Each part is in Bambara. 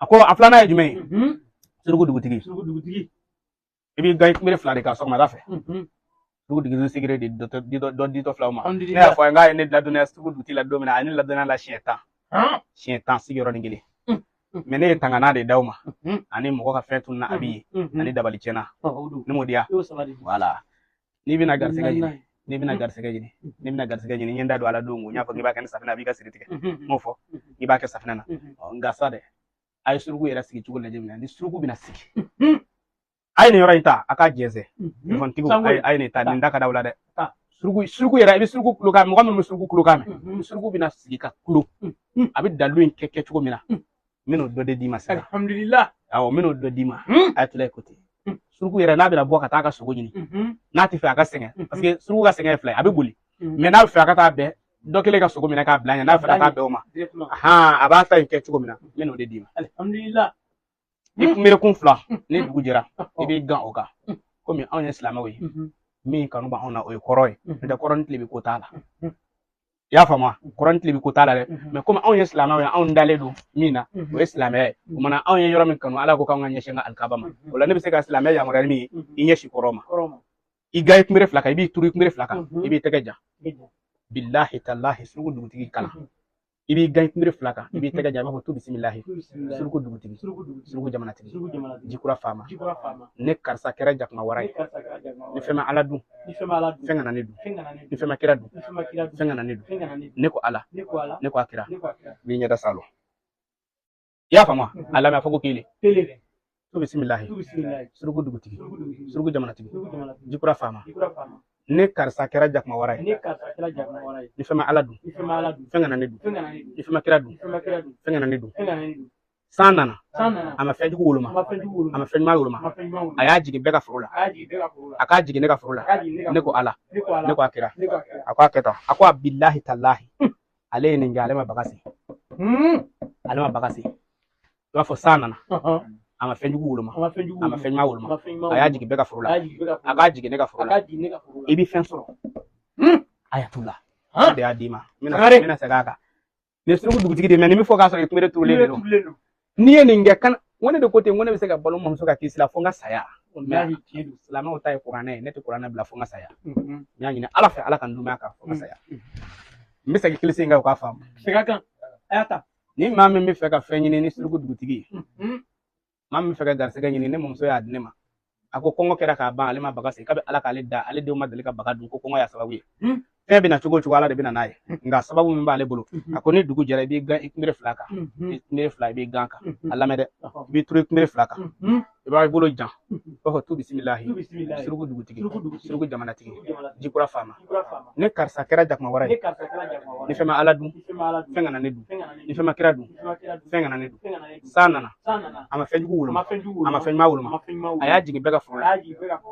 A ko a filanan ye jumɛn ye? Suruku dugutigi. Suruku dugutigi. I b'i gan i kunbere fila de kan sɔgɔmada fɛ. Suruku dugutigi secret de dɔ ditɔ filaw ma. Ne y'a fɔ a ye k'a ye ne ladɔnniya suruku dugutigi la don min na, a ye ne ladɔnniya la siɲɛ 10. Siɲɛ 10 sigiyɔrɔnin kelen. Mais ne ye tangana de d'aw ma. Ani mɔgɔ ka fɛn tununna a bɛ yen. Ani dabali tiɲɛna. Ne m'o di yan. Voilà. N'i bɛna garisɛgɛ ɲini, n'i bɛna garisɛgɛ ɲini, n'i bɛna garisɛgɛ ɲini, n ye n da don a la don o, n y'a fɔ k'i b'a kɛ ni safinɛ, a b'i ka siri tigɛ. N m'o fɔ k'i b'a kɛ safinɛ na. Nka sa dɛ, a ye suruku yɛrɛ sigi cogo lajɛ minɛ. Ni suruku bɛna sigi, a ye nin yɔrɔ in ta, a k'a jɛnsɛn. Telefɔnitigiw, a ye nin ta, nin da ka d'aw la dɛ. Suruku, suruku yɛrɛ, i bɛ suruku kulokan, mɔgɔ minnu bɛ suruku kulokan mɛn, ni suruku bɛna sigi ka kulo, a bɛ dalu in kɛ kɛcogo min na, n bɛn'o dɔ de d'i ma sisan. Alhamdulillah. Awɔ, n bɛn'o dɔ d'i ma. A ye tula ko ten. Suruku yɛrɛ n'a bɛna bɔ ka taa ka sogo ɲini, n'a tɛ fɛ a ka sɛgɛn, parce que suruku ka sɛgɛn ye fila ye, a bɛ boli, mais n'a bɛ fɛ a ka taa bɛn dɔ kelen ka sogo minɛ k'a bila ɲɛ, n'a bɛ fɛ ka taa bɛn o ma, a b'a ta in kɛ cogo min na, n bɛn'o de d'i ma. Alhamdulillah. I kunberekun fila, ni dugu jɛra, i b'i gan o kan. Komi anw ye silamɛw ye, min kanu b'anw na o ye kɔrɔn ye, n'o tɛ kɔrɔn ni tilebin ko t'a la. I y'a faamu wa? Kɔrɔn ni tilebin ko t'a la dɛ. Mais komi anw ye silamɛw ye, anw dalen don min na, o ye silamɛya ye. O mana anw ye yɔrɔ min kanu, Ala ko k'anw ka ɲɛsin an ka alikaba ma. O la ne bɛ se ka silamɛ yamaruya ni min ye, i ɲɛsin kɔrɔn ma. I gan i kunbere fila kan, i b'i turu i kunbere fila kan, i b'i tɛgɛ jan. Bilahi talahi, suruku dugutigi kalan. I b'i gan i kunbere fila kan, i b'i tɛgɛ jan, i b'a fɔ tu bisimilahi. Suruku dugutigi, suruku jamanatigi, jikura faama. Ne karisa kɛra jakuma wara ye. Ni fɛn ma Ala dun, fɛn kana ne dun. Ni fɛn ma kira dun, fɛn kana ne dun. Ne ko Ala, ne ko a kira, i b'i ɲɛda salo. I y'a faamu? A lamɛn, a fɔ ko kelen. Tu bisimilahi. Suruku dugutigi, suruku jamanatigi, jikura faama. Ne karisa kɛra jakuma wara ye. Ni fɛn ma Ala dun, fɛn kana ne dun. Ni fɛn ma kira dun, fɛn kana ne dun. San nana, a ma fɛn jugu woloma, a ma fɛn ɲuman woloma, a y'a jigin bɛɛ ka foro la, a k'a jigin ne ka foro la. Ne ko Ala, ne ko a kira, a ko a kɛ tan. A ko a bilahi talahi, ale ye nin kɛ, ale ma baga se, ale ma baga se. I b'a fɔ san nana, a ma fɛn jugu woloma, a ma fɛn ɲuman woloma, a y'a jigin bɛɛ ka foro la, a k'a jigin ne ka foro la. I bɛ fɛn sɔrɔ. Ayatula o de y'a d'i ma. N bɛna segin a kan. Nin suruku dugutigi de, mais nin bɛ fɔ k'a sɔrɔ i kunbere turulen de don. N'i ye nin kɛ kan, n ko ne de ko ten, n ko ne bɛ se ka balo n mamuso ka kisi la fo n ka saya. Silamɛw ta ye kuranɛ ye, ne tɛ kuranɛ bila fo n ka saya. N y'a ɲini Ala fɛ, Ala ka n dun a kan fo n ka saya. N bɛ segin kilisi in kan, u k'a faamu. Segin a kan, a y'a ta. Ni maa min bɛ fɛ ka fɛn ɲini ni suruku dugutigi ye, maa min bɛ fɛ ka garisɛgɛ ɲini, ne mamuso y'a di ne ma. A ko kɔngɔ kɛra k'a ban, ale ma baga se, kabi Ala k'ale da, ale denw ma deli ka baga dun, ko kɔngɔ y'a sababu ye. Fɛn bɛna cogo o cogo, Ala de bɛna n'a ye, nka sababu min b'ale bolo, a ko ni dugu jɛra, i b'i gan i kunbere fila kan, i kunbere fila, i b'i gan kan. A lamɛn dɛ, i b'i turu i kunbere fila kan, i b'a bolo jan, i b'a fɔ tu bisimilahi. Suruku dugutigi, suruku jamanatigi, jikura faama. Ne karisa kɛra jakuma wara ye. Ni fɛn ma Ala dun, fɛn kana ne dun. Ni fɛn ma kira dun, fɛn kana ne dun. San nana, a ma fɛn jugu woloma, a ma fɛn ɲuman woloma, a y'a jigin bɛɛ ka foro la,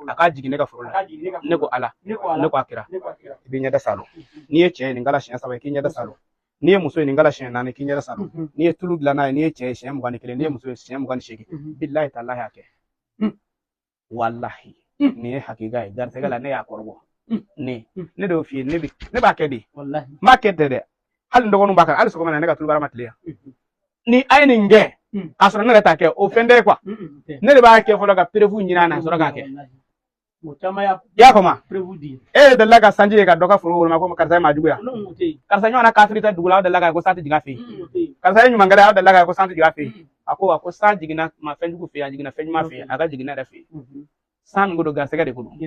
a k'a jigin ne ka foro la. Ne ko Ala, ne ko a kira, i b'i ɲɛda salo. N'i ye cɛ ye, nin kala siɲɛ 3, k'i ɲɛda salo. N'i ye muso ye, nin kala siɲɛ 4, k'i ɲɛda salo. N'i ye tulu dilan n'a ye, n'i ye cɛ ye siɲɛ 21, n'i ye muso ye siɲɛ 28, bilahi talahi a kɛ. Walahi, nin ye hakika ye garisɛgɛ la, ne y'a kɔrɔbɔ. Ne de y'o f'i ye, ne b'a kɛ de, n b'a kɛ tɛ dɛ, hali n dɔgɔninw b'a kɛ, hali sɔgɔma na ne ka tulubara ma tile yan. Ni a ye nin kɛ k'a sɔrɔ ne yɛrɛ t'a kɛ, o fɛn tɛ quoi. Ne de b'a kɛ fɔlɔ ka preuve ɲini a na, sɔrɔ k'a kɛ. I y'a faamu? E ye delila ka sanji ye ka dɔ ka foro woloma ko karisa ye maa jugu ya, karisa ɲɔgɔnna kafiri tɛ dugu la, aw delila k'a ye ko san tɛ jigin a fɛ yen. Karisa ye ɲumankɛla ye, aw delila k'a ye ko san tɛ jigin a fɛ yen. A ko san jiginna ma fɛn jugu fɛ yen, a jiginna fɛn ɲuman fɛ yen, a ka jigin ne yɛrɛ fɛ yen. San min ko don, garisɛgɛ de ko don.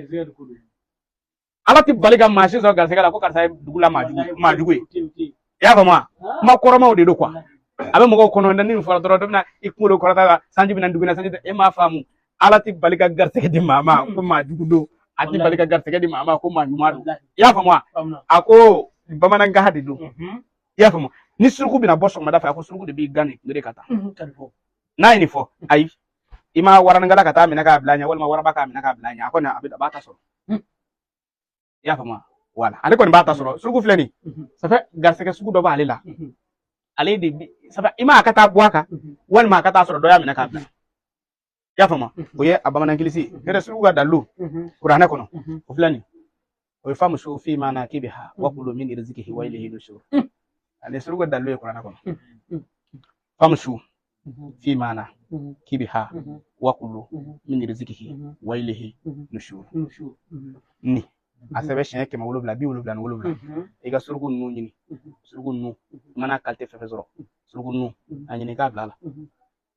Ala tɛ bali ka maa si sɔrɔ garisɛgɛ la ko karisa ye dugu la maa jugu ye. I y'a faamu wa? Kuma kɔrɔmaw de don quoi. A bɛ mɔgɔw kɔnɔ ni nin fɔra dɔrɔn, dɔ bɛna i kunkolo kɔrɔta la, sanji bɛna dugu la, sanji tɛ. E m'a faamu, Ala tɛ bali ka garisɛgɛ di maa ma ko maa jugu don, a tɛ bali ka garisɛgɛ di maa ma ko maa ɲuman don. I y'a faamu wa? A ko bamanankan de don. I y'a faamu? Ni suruku bɛna bɔ sɔgɔmada fɛ, a ko suruku de b'i gan nin kunbere ka taa. N'a ye nin fɔ, ayi, i ma waranikala ka taa minɛ k'a bila ɲɛ, walima waraba k'a minɛ k'a bila ɲɛ, a kɔni a b'a ta sɔrɔ. I y'a faamu? Wala, ale kɔni b'a ta sɔrɔ. Suruku filɛ nin, ça fait garisɛgɛ sugu dɔ b'ale la, ale de bi ça fait i ma a ka taa bɔ a kan, walima a ka taa sɔrɔ dɔ y'a minɛ k'a bila. I y'a faamu? O ye a bamanan kilisi ye. Ne yɛrɛ suruku ka dalilu kuranɛ kɔnɔ, o filɛ nin, o ye famsu fi manakibiha wa kulu min rizikihi wa ilayhi nushur. Ale suruku ka dalilu ye kuranɛ kɔnɔ. Famsu Fi manakibiha wakulu min rizikihi wa ilayhi nushur. Ni a sɛbɛn siɲɛ 777, i ka suruku ninnu ɲini, suruku ninnu i mana qualité fɛn fɛn sɔrɔ, suruku ninnu a ɲini k'a bila a la.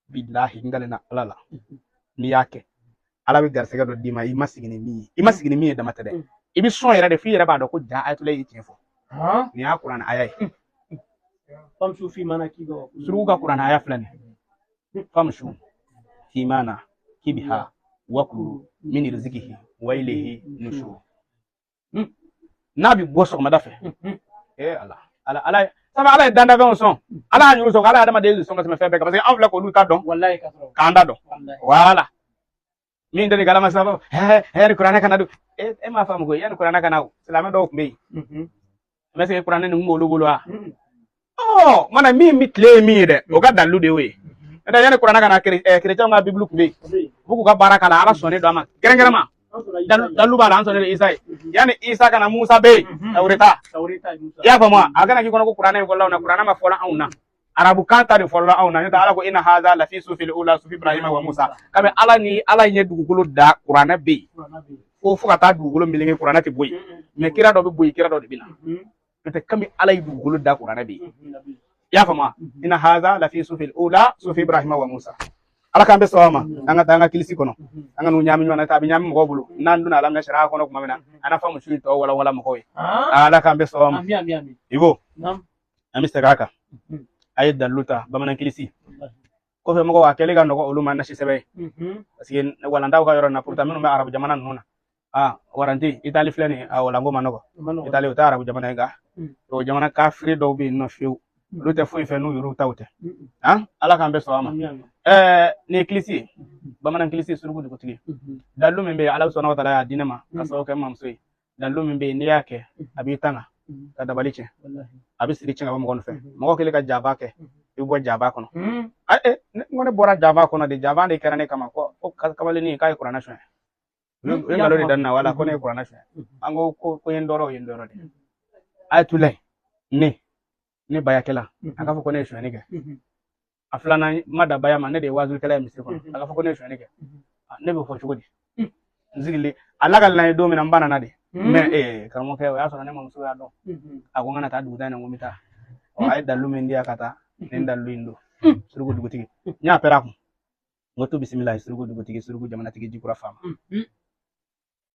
Bilahi, n kalenna Ala la, n'i y'a kɛ, Ala bɛ garisɛgɛ dɔ d'i ma i ma sigi ni min ye, i ma sigi ni min ye dama tɛ dɛ, i bɛ sɔn yɛrɛ de f'i yɛrɛ b'a dɔn ko ja Ayatollah ye tiɲɛ fɔ. Nin y'a kuranɛ aya ye. Famshu fi manakibiha. Suruku ka kuranɛ aya filɛ nin ye: famshu fi manakibiha wakulu min rizikihi wa ilayhi nushur. N'a bɛ bɔ sɔgɔmada fɛ, ee Ala, Ala, Ala, sabu Ala ye dantanfɛnw sɔn, Ala y'a ɲuru sɔn, Ala ye adamaden sɔn ka tɛmɛ fɛn bɛɛ kan, parce que anw filɛ k'olu ta dɔn Wallahi ka sɔrɔ. k'an da dɔn. Wallahi. Wala min tɛ nin kalama sababu hɛ hɛ ni kuranɛ kana don e e m'a faamu koyi. Yanni kuranɛ ka na, o silamɛ dɔw tun bɛ yen, mais est-ce que kuranɛ nin tun b'olu bolo wa? Ɔ mana min bɛ tile ye min ye dɛ, o ka dalilu de y'o ye. N'o tɛ yanni kuranɛ ka na, kerecɛnw ka bibulu tun bɛ yen, u k'u ka baara k'a la. Ala sɔnnen don a ma kɛrɛnkɛrɛnma, dalilu b'a la, an sɔnnen don Isa ye. Yanni Isa ka na, Musa bɛ yen, Tawureta. I y'a faamu wa? A kana k'i kɔnɔ ko kuranɛ in fɔlɔ anw na. Kuranɛ ma fɔlɔ anw na, arabukan ta de fɔlɔ anw na. N'o tɛ Ala ko inna haza lafi sufil ula sufi Ibrahima wa Musa. Kabi Ala ni Ala ye dugukolo da, kuranɛ bɛ yen fo ka taa dugukolo meleke, kuranɛ tɛ bɔ yen. Mais kira dɔ bɛ bɔ yen, kira dɔ de bɛ na. N'o tɛ kabi Ala ye dugukolo da, kuranɛ bɛ yen. I y'a faamu wa? Inna haza lafi sufil ula sufi Ibrahima wa Musa. Ala k'an bɛ sɔn ma. An ka taa an ka kilisi kɔnɔ, an ka n'u ɲaami ɲɔgɔn na, a bɛ ɲaami mɔgɔw bolo. N'an donna alam nashrah kɔnɔ tuma min na, an na faamu su in tɔ walawala mɔgɔw ye. Ala k'an bɛ sɔn ma. Ibo, an bɛ segin a kan. A ye dalilu ta bamanan kilisi kɔfɛ, mɔgɔw a kɛlen ka nɔgɔ olu ma nasi sɛbɛn ye, parce que walantaw ka yɔrɔ na. Pourtant minnu bɛ arabu jamana ninnu na, ah, waranti Itali filɛ nin ye, a walanko ma nɔgɔ. Itali, o tɛ arabu jamana ye, nka o jamana kafiri dɔw bɛ yen nɔ fiyewu, olu tɛ foyi fɛ n'u yɛrɛw taw tɛ. Han, Ala k'an bɛɛ sɔn a ma. Nin ye kilisi ye, bamanan kilisi, suruku dugutigi. Dalilu min bɛ yen, Ala sɔnna wa taala y'a di ne ma ka sababu kɛ n mamuso ye. Dalilu min bɛ yen, n'i y'a kɛ, a b'i tanga ka dabali tiɲɛ, a bɛ siri tiɲɛ ka bɔ mɔgɔ nɔfɛ. Mɔgɔ kɛlen ka jaba kɛ, i bɛ bɔ jaba kɔnɔ. Ne ko ne bɔra jaba kɔnɔ de, jaba de kɛra ne kama ko kamalennin k'a ye kuranɛ suɲɛ. U ye nkalon de da ne na, wala ko ne ye kuranɛ suɲɛ. An ko ye n tɔɔrɔ, o ye n tɔɔrɔ de. Ayatulayi, ne bayakɛla, a k'a fɔ ko ne ye sonyɛni kɛ. A filanan, ma da baya ma, ne de ye wajulikɛla ye misiri kɔnɔ, a k'a fɔ ko ne ye sonyɛni kɛ. Ne b'o fɔ cogo di? N sigilen a lakalila ye don min na, n ba nana de. Mais karamɔgɔkɛ, o y'a sɔrɔ ne mamuso y'a dɔn. A ko n kana taa duguta in na, n ko n bɛ taa. Ɔ, a ye dalilu min di yan ka taa, nin dalilu in don, suruku dugutigi. N y'a pɛrɛn a kun, n ko to bisimila, suruku dugutigi, suruku jamanatigi, jikura faama.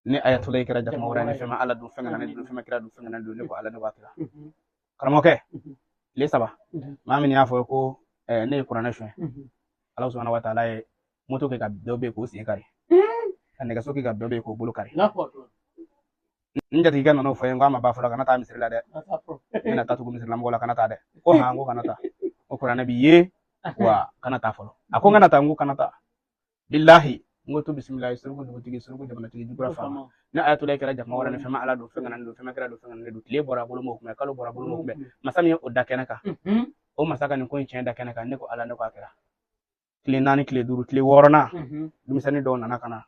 Ni Ayatollah kɛra jakuma wɛrɛ ni fɛn ma Ala dun, fɛn kana ne dun, fɛn ma kira dun, fɛn kana ne dun. Ne ko Ala, ne b'a kira. Karamɔgɔkɛ, tile 3, maa min y'a fɔ ko ne ye kuranɛ suɲɛ, Ala subahana wa taala ye moto kɛ ka dɔ bɛ yen k'o sen kari, ka nɛgɛso kɛ ka dɔ bɛ yen k'o bolo kari. N jatigikɛ nana o fɔ n ye, ko a ma ban fɔlɔ, kana taa misiri la dɛ, n bɛna taa tugu misirilamɔgɔ la, kana taa dɛ. Ko han, ko kana taa, ko kuranɛ bi ye wa, kana taa fɔlɔ. A ko n kana taa, n ko kana taa. Bilahi, n ko to bisimilahi, suruku dugutigi, suruku jamanatigi, jukura faama. Ni Ayatollah kɛra jakuma wɛrɛ ni fɛn ma Ala don, fɛn kana ne don, fɛn ma kira don, fɛn kana ne don. Tile bɔra bolo m'o kunbɛn, kalo bɔra bolo m'o kunbɛn. Masa min ye o da kɛnɛ kan, o masa ka nin ko in tiɲɛ da kɛnɛ kan. Ne ko Ala, ne ko a kɛra. Tile 4, tile 5, tile 6nan, denmisɛnnin dɔw nana ka na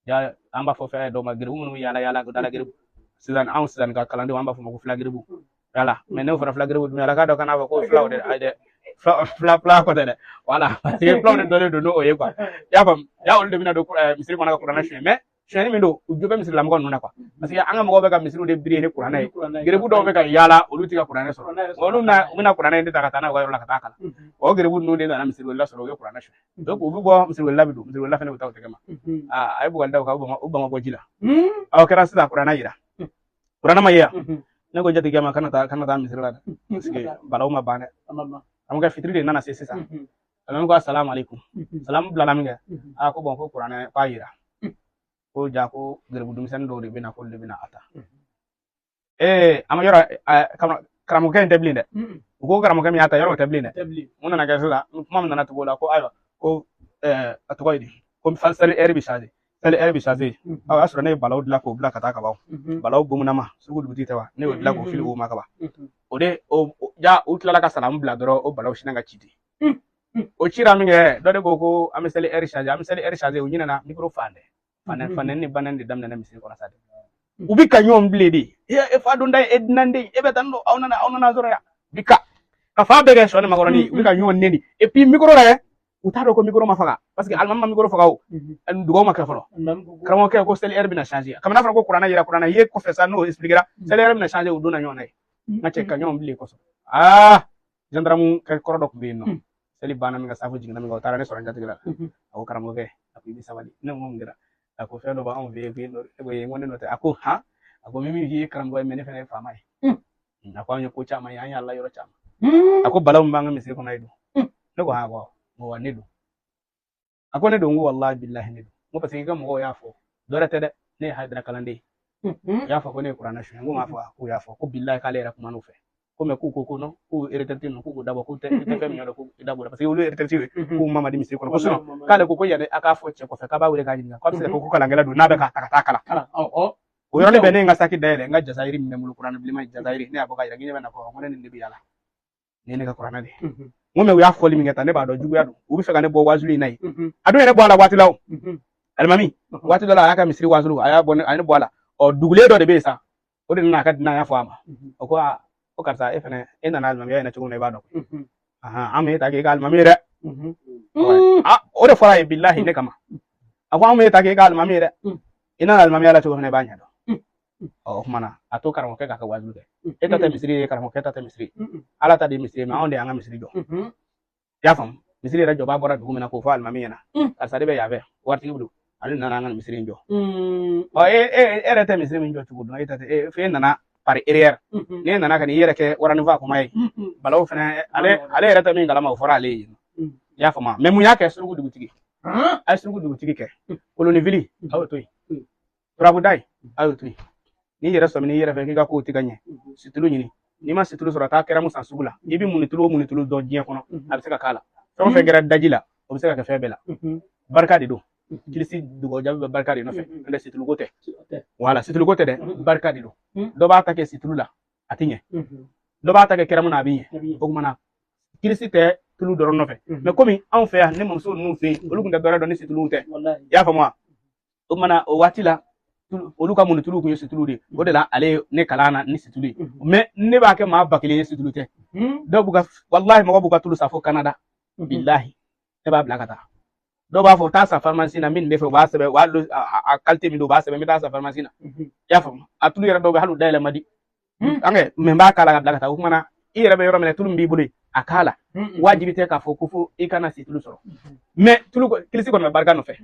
ya, an b'a fɔ fɛn dɔw ma geribu, minnu bɛ yaala yaala dala geribu. Sisan anw sisan ka kalandenw, an b'a fɔ ma ko fila geribu. Wala, mais n'o fɔra fila geribu dun, ala k'a dɔn kana fɔ ko filaw de, ayi dɛ, fila fila kɔ tɛ dɛ. Wala, parce que filaw de dɔnnen don n'o ye quoi. I y'a faamu ya? Olu de bɛna don misiri kɔnɔ ka kuranɛ suɲɛ. Mais sonyɛni min don, u jo bɛ misirilamɔgɔ ninnu na quoi, parce que an ka mɔgɔw bɛ ka misiriw de biri ni kuranɛ ye. Geribu dɔw bɛ ka yaala, olu tɛ ka kuranɛ sɔrɔ, olu na u bɛna kuranɛ in de ta ka taa n'a ye u ka yɔrɔ la ka taa kalan. O geribu ninnu de nana misiriwela sɔrɔ, u ye kuranɛ suɲɛ. Donc u bɛ bɔ misiriwela, bɛ don misiriwela fana, bɛ taa u tɛgɛ ma. Aa, a ye bugɔli da u kan, u bama bɔ ji la. Aw kɛra sisan, kuranɛ yira, kuranɛ ma ye yan. Ne ko jatigikɛ ma, kana taa, kana taa misiri la dɛ, parce que balawu ma ban dɛ. An kɛ fitiri de nana se sisan. Alimami ko asalamu aleykum. Salamu bilala min kɛ, aa, ko bon, ko kuranɛ k'a yira, ko ja ko geribu denmisɛnnin dɔw de bɛ na, k'olu de bɛ na a ta. Ee, a ma yɔrɔ karamɔgɔkɛ in tɛ bilen dɛ. U ko karamɔgɔkɛ min y'a ta, yɔrɔ o tɛ bilen dɛ. Mun nana kɛ sisan? Kuma min nana tugu o la, ko ayiwa, ko a tɔgɔ ye di, ko sali heure bɛ changer, sali heure bɛ changer. O y'a sɔrɔ ne ye balawu dilan k'o bila ka taa ka ban. Balawu gomunama, sugu dugutigi tɛ wa, ne y'o dilan k'o fili o ma ka ban. O de o ja, u tilala ka salamu bila dɔrɔn, o balawu sinna ka ci ten. O cira min kɛ, dɔ de ko ko an bɛ seli heure changer, an bɛ seli heure changer. U ɲinɛna micro fan dɛ, fanɛ fanɛ ni banɛ de daminɛna misiri kɔnɔ sa dɛ. U bɛ ka ɲɔgɔn bilen de. E fa donda ye, e dunanden, e bɛ tan don, aw nana sɔrɔ yan bi ka fa bɛɛ kɛ sɔ ni makɔrɔni. U bɛ ka ɲɔgɔn neni, et puis micro yɛrɛ U t'a dɔn ko micro ma faga, parce que alimami ma micro faga o, dugawu ma kɛ fɔlɔ. Karamɔgɔkɛ ko seli heure bɛna changer. Kabini n'a fɔra ko kuranɛ yira, kuranɛ ye kɔfɛ sa, n'o expliquera, seli heure bɛna changer, u donna ɲɔgɔn na ye. N ka cɛ ka ɲɔgɔn bilen kɔsɔn. Aa, gendarme kɛ kɔrɔ dɔ tun bɛ yen nɔ. Seli banna min ka safo jiginna min kan, o taara ne sɔrɔ n jatigɛ la. A ko karamɔgɔkɛ, a ko i bɛ sabali. Ne ko mun kɛra? A ko fɛn dɔ b'anw fɛ yen nɔ. Ne ko ee, n ko ne nɔ tɛ. A ko han, a ko min f'i ye karamɔgɔ ye, mais ne fana ye faama ye. A ko an ye ko caman ye, an y'a la yɔrɔ caman. A ko balawu min b'an ka misiri kɔnɔ ye don. Ne ko han, ko wa ne don. A ko ne don. N ko walahi bilahi ne don. N ko parce que i ka mɔgɔw y'a fɔ, dɔwɛrɛ tɛ dɛ, ne ye hayidara kalanden ye. U y'a fɔ ko ne ye kuranɛ suɲɛ. N ko m'a fɔ. K'u y'a fɔ ko bilahi k'ale yɛrɛ kuma n'u fɛ ko mais k'u ko ko non, k'u retraité ninnu, k'u k'u dabɔ, k'u tɛ i tɛ fɛn min ɲɛdɔn, k'u dabɔ parce que olu ye retraité ye, k'u ma di misiri kɔnɔ, ko sinon k'ale ko ko yanni a k'a fɔ cɛ kɔfɛ k'a b'a wele k'a ɲininka k'a bɛ se ka ko kalankɛla don n'a bɛ k'a ta ka taa kalan. O yɔrɔnin bɛɛ ne ye n ka saki dayɛlɛ, n ka jasayiri min bɛ n bolo, kuranɛ bilenman jasayiri, ne y'a bɔ k'a yira k'i ɲɛ bɛ na kɔ, ko ne nin de bɛ yaala nin ye ne ka kuranɛ de ye. N ko mais u y'a fɔli min kɛ tan, ne b'a dɔn juguya don, u bɛ fɛ ka ne bɔ waajuli in na yen. A dun yɛrɛ bɔ a la waati la o alimami waati dɔ la, a y'a ka misiri waajulu, a y'a bɔ, a ye ne bɔ a la. Ɔ, dugulen dɔ de bɛ yen sa, o de nana a ka dunan y'a fɔ a ma. O ko aa, ko karisa, e fɛnɛ e nana alimamiya in na cogo min na, i b'a dɔn an bɛ e ta k'e ka alimami ye dɛ. O de fɔra a ye bilahi ne kama. A ko an bɛ e ta k'e ka alimami ye dɛ, i nana alimamiya la cogo min na, i b'a ɲɛdɔn. Ɔ, o kuma na a to karamɔgɔkɛ k'a ka waajuli kɛ. E ta tɛ misiri ye, karamɔgɔkɛ ta tɛ misiri ye, ala ta de ye misiri ye, mais anw de y'an ka misiri jɔ. I y'a faamu? Misiri yɛrɛ jɔbaa bɔra dugu min na k'o fɔ alimami ɲɛna, karisa de bɛ yan fɛ, waritigi bolo, ale nana an ka misiri in jɔ. Ɔ, e e e yɛrɛ tɛ misiri min jɔ cogo dɔn, e ta tɛ e f'e nana par erreur, n'e nana ka n'i yɛrɛ kɛ waranifa kuma ye. Balawu fɛnɛ, ale yɛrɛ tɛ min kalama, o fɔra ale ye. I y'a faamu? Mais mun y'a kɛ? Suruku dugutigi, a ye suruku dugutigi kɛ kolonifili, a y'o to yen. Turabuda ye, a y'o to yen. N'i yɛrɛ sɔmina i yɛrɛ fɛ k'i ka kow tɛ ka ɲɛ, situlu ɲini. N'i ma situlu sɔrɔ, taa kɛrɛmu san sugu la. I bɛ munitulu o munitulu dɔn diɲɛ kɔnɔ, a bɛ se ka k'a la. Fɛn o fɛn kɛra daji la, o bɛ se ka kɛ fɛn bɛɛ la. Barika de don. Kilisi dugawu jaabi bɛ barika de nɔfɛ. N'o tɛ situluko tɛ. Wala situluko tɛ dɛ, barika de don. Dɔ b'a ta kɛ situlu la, a tɛ ɲɛ. Dɔ b'a ta kɛ kɛrɛmu na, a bɛ ɲɛ. O kuma na kilisi tɛ tulu dɔrɔn nɔfɛ. Mais komi anw fɛ yan, ne mamuso ninnu fɛ yen, olu tun tɛ dɔwɛrɛ dɔn ni situluw tɛ. I y'a faamu wa? O kuma na o waati la, olu ka munitulu tun ye situlu de ye. O de la ale ye ne kalan na ni situlu ye. Mais ne b'a kɛ maa 1000 ye, situlu tɛ. Dɔw b'u ka, walahi, mɔgɔ b'u ka tulu san fo Canada. Bilahi, ne b'a bila ka taa. Dɔw b'a fɔ taa san pharmacie na, min bɛ fɛ u b'a sɛbɛn, u b'a a qualité min don, u b'a sɛbɛn, n bɛ taa san pharmacie na. I y'a faamu? A tulu yɛrɛ dɔw bɛ hali u dayɛlɛ man di. An kɛ mais n b'a k'a la ka bila ka taa. O kuma na i yɛrɛ bɛ yɔrɔ min na, tulu min b'i bolo yen, a k'a la. Wajibi tɛ k'a fɔ ko fo i kana situlu sɔrɔ. Mais tulu kilisi kɔni bɛ barika nɔfɛ.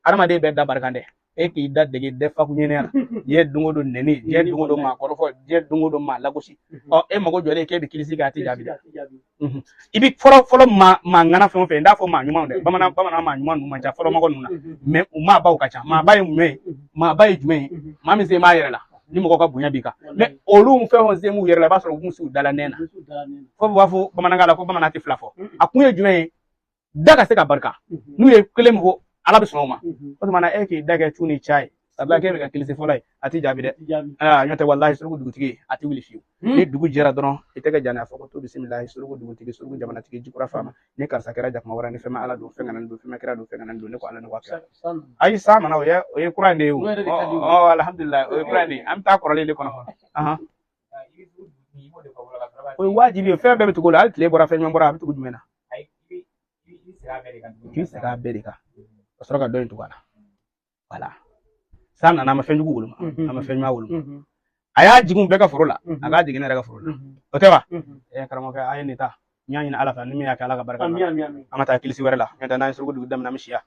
Adamaden bɛɛ da barika dɛ. E k'i da dege dɛ faku ɲɛnɛ la, diɲɛ don o don nɛni, diɲɛ don o don maa kɔrɔfɔ, diɲɛ don o don maa lagosi. Ɔ, e mago jɔlen k'e bɛ kilisi kɛ, a tɛ jaabi dɛ. I bɛ fɔlɔ fɔlɔ maa ŋana fɛn o fɛn, n t'a fɔ maa ɲumanw dɛ, bamanan maa ɲuman ninnu man ca fɔlɔ mɔgɔ ninnu na, mais u maabaw ka ca. Maaba ye mun ye? Maaba ye jumɛn ye? Maa min se b'a yɛrɛ la, ni mɔgɔ ka bonya b'i kan. Mais olu fɛn o fɛn se b'u yɛrɛ la, i b'a sɔrɔ u b'u s'u dala nɛn na. Fo u b'a fɔ bamanankan la ko bamanan tɛ fila fɔ. A kun ye jumɛn ye? Da ka se ka barika. N'u ye kelen min fɔ, ala bɛ sɔn o ma. O tuma na e k'i da kɛ cu ni ca ye, sabula k'e bɛ ka kilisi fɔlɔ ye, a tɛ jaabi dɛ. Aa, n'o tɛ walahi suruku dugutigi a tɛ wuli fiyewu. Ni dugu jɛra dɔrɔn, i tɛgɛ jani a fɔ ko to bisimilahi, suruku dugutigi, suruku jamanatigi, jikura faama, ni karisa kɛra jakuma wɛrɛ, ni fɛn ma ala don, fɛn kana don, fɛn ma kira don, fɛn kana don, ne ko ala ne ko kira. Ayi, san nana, o ye kura in de ye o. Ɔ, alhamdulilayi, o ye kura in de ye. An bɛ taa kɔrɔlen de kɔnɔ. O ye wajibi ye. Fɛn bɛɛ bɛ tugu o la. Hali tile bɔra, fɛn ɲuman bɔra, a bɛ tugu jumɛn na? K'i segin a bɛɛ de kan ka sɔrɔ ka dɔ in tugu a la. Wala san nana, a ma fɛn jugu woloma, a ma fɛn ɲuman woloma. A y'a jigin bɛɛ ka foro la, a k'a jigin ne yɛrɛ ka foro la, o tɛ wa? Ɛ, karamɔgɔkɛ, a ye nin ta. N y'a ɲini ala fɛ, ni min y'a kɛ, ala ka barika. An ka taa kilisi wɛrɛ la. N'o tɛ n'an ye suruku dugu daminɛ, an bɛ si yan.